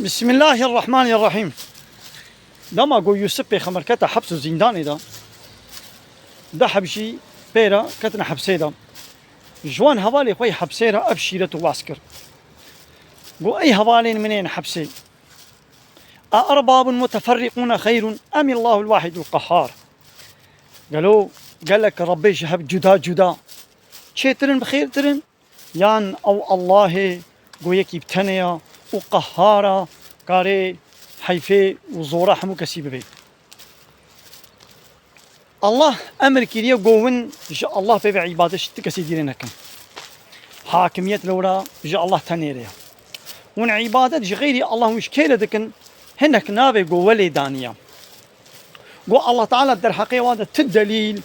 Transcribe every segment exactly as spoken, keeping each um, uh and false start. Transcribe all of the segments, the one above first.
Bismillahirrahmanirrahîm. Dema ku Yûsif pêxember kete heps û zîndanê de, du heb jî pê re ketine hepsê de. Ji wan hevalê xwe yê hepsê re ev şîret û waz kir. Got, ey hevalên min ên hepsê, a erbabun muteferriqûne xeyrun em illahul wahidul qehhar? Gelo gelek rebbê ji hev cuda cuda çêtir in, bi xêrtir in? Yan ew Allahê ku yekî bi tenê ya û qehhar a, karê heyfê û zora hemû kesî bibê. Allah emir kiriye ku win ji Allah pê ve îbadet ji ti kesî dîrê nekin. Hakimiyet li wira ji Allah tenê re ye. Win îbadet ji xeyrî Allah win ji kê re dikin, hinek navê ku welê daniye. Got, Allah Teala derheqê wan de ti delîl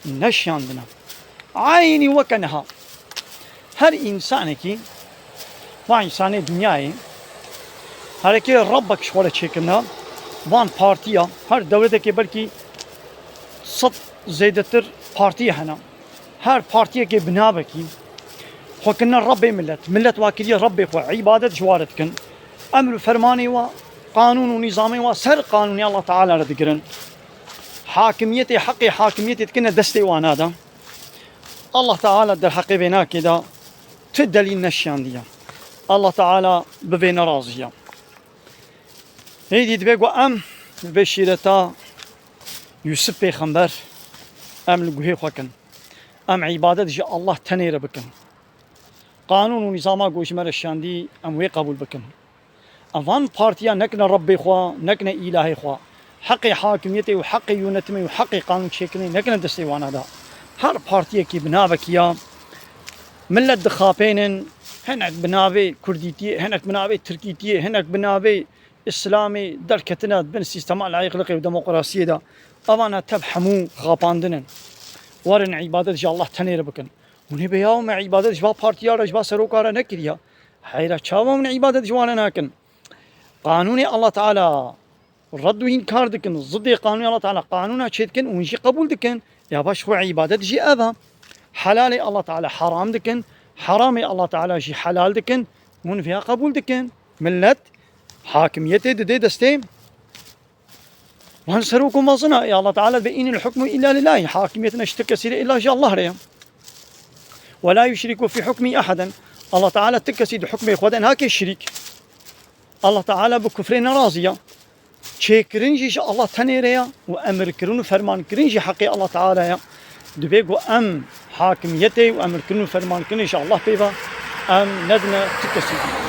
neşiyandine. Eynî weke niha. Her însanekî, va însanê dinyayê, herekê Rebbek ji xwe re çêkirine, van partiya, her dewletekê belkî sed zêdetir partiye hene. Her partiyekê bi navekî xwe kirine Rebbê milet. Milet wa kiriye Rebbê xwe, îbadet ji wa re dikin. Emr û fermanê wa, qanûn û nîzamê wa ser qanûnê Allah Teala re digirin. Hakimiyetê, heqê hakimiyetê dikine destê wana de. Allah Teala derheqê vênakê de ti delîl neşiyandiye. Allah Teala bi vê nerazî ye. Êdî dibe ku em vê şîreta Yûsif pêxember em li guhê xwe kin. Em îbadet ji Allah tenê re bikin. Qanûn û nîzama ku ji me re şiyandî, em wê qebûl bikin. Em van partiya nekine Rebbê xwe, nekine îlahê xwe. Heqê hakimiyetê û heqê yönetimê û heqê qanûn çêkirinê nekine destê wana de. Her partiyekî bi navekî ya millet dixapênin, hinek bi navê kurdîtiyê, hinek bi navê tirkîtiyê, hinek bi navê îslamê derketine di bin sîstema layîqliqê û demokrasiyê de. Evana tev hemû xapandin in. Werin îbadet ji Allah tenê re bikin. Hûn ê bê yaw me îbadet ji va partiya re, ji va seroka re nekiriya. Heyra çawa hûn îbadet ji wan re nakin? Qanûnê Allah Teala red û înkar dikin, zidê qanûnê Allah Teala qanûna çêdikin, hûn jî qebûl dikin. Ya baş xwe îbadet jî ev e. Helalê Allah Teala heram dikin, heramê Allah Teala jî helal dikin, hûn vêya qebûl dikin. Millet hakimiyetê didê destê wan serok û mezina. Ê Allah Teala dibe, "Inil hukmu illa lillahi." Hakimiyet ne ji ti kesî re, illa ji Allah re ye. "Ve la yuşriku fi hukmi ahaden." Allah Teala ti kesî di hukmê xwe de nake şirîk. Allah Teala bi kufrê nerazî ye. Çêkirin jî ji Allah tenê re ye û emirkirin û fermankirin jî heqê Allah Teala ye. Dibe ku em hakimiyetê û emirkirin û fermankirinê ji Allah pê ve em nedine ti kesî.